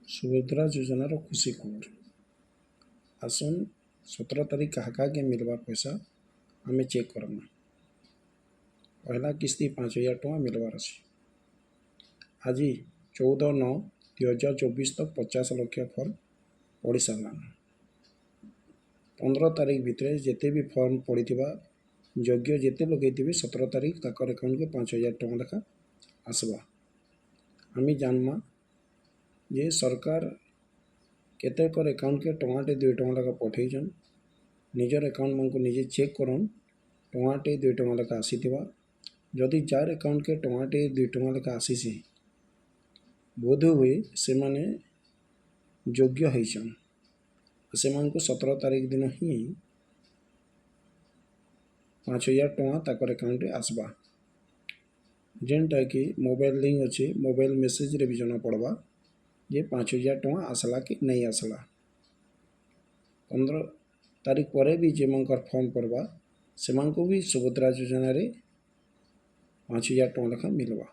ସୁଭଦ୍ରା ଯୋଜନାର ଖୁସି ଖବର। ଆସୁନ୍, 17 ତାରିଖ କାହା କାହାକେ ମିଲବା ପଇସା ଆମେ ଚେକ୍ କର୍ମା। ପହଲା କିସ୍ତି 5000 ଟଙ୍କା ମିଲବାର ଅଛି। ଆଜି 14/9/2024 ତକ୍ 50 ଲକ୍ଷ ଫର୍ମ ପଡ଼ି ସାରିଲାନ। 15 ତାରିଖ ଭିତରେ ଯେତେ ବି ଫର୍ମ ପଡ଼ିଥିବା, ଯୋଗ୍ୟ ଯେତେ ଲୋକ ହେଇଥିବେ, 17 ତାରିଖ ତାଙ୍କର ଆକାଉଣ୍ଟକେ 5000 ଟଙ୍କା ଲେଖା ଆସବା। ଆମେ ଜାନ୍ମା ଯେ ସରକାର କେତେକର ଆକାଉଣ୍ଟକେ ଟଙ୍କାଟେ 2 ଟଙ୍କା ଲେଖା ପଠେଇଛନ୍। ନିଜର ଆକାଉଣ୍ଟମାନଙ୍କୁ ନିଜେ ଚେକ୍ କରନ୍, ଟଙ୍କାଟେ 2 ଟଙ୍କା ଲେଖା ଆସିଥିବା। ଯଦି ଯାର ଆକାଉଣ୍ଟକେ ଟଙ୍କାଟେ 2 ଟଙ୍କା ଲେଖା ଆସିছে, ବୋଧ ହୁଏ ସେମାନେ ଯୋଗ୍ୟ ହେଇଛନ୍। ସେମାନଙ୍କୁ 17 ତାରିଖ ଦିନ ହିଁ 5000 ଟଙ୍କା ତାଙ୍କର ଆକାଉଣ୍ଟରେ ଆସବା, ଯେନ୍ଟାକି ମୋବାଇଲ ଲିଙ୍କ ଅଛି। ମୋବାଇଲ ମେସେଜରେ ବି ଜଣା ପଡ଼ବା ଯେ 5000 ଟଙ୍କା ଆସିଲା କି ନାଇଁ ଆସିଲା। 15 ତାରିଖ ପରେ ବି ଯେମାନଙ୍କର ଫର୍ମ ପଡ଼ବା, ସେମାନଙ୍କୁ ବି ସୁଭଦ୍ରା ଯୋଜନାରେ 5000 ଟଙ୍କା ଲେଖା ମିଲବା।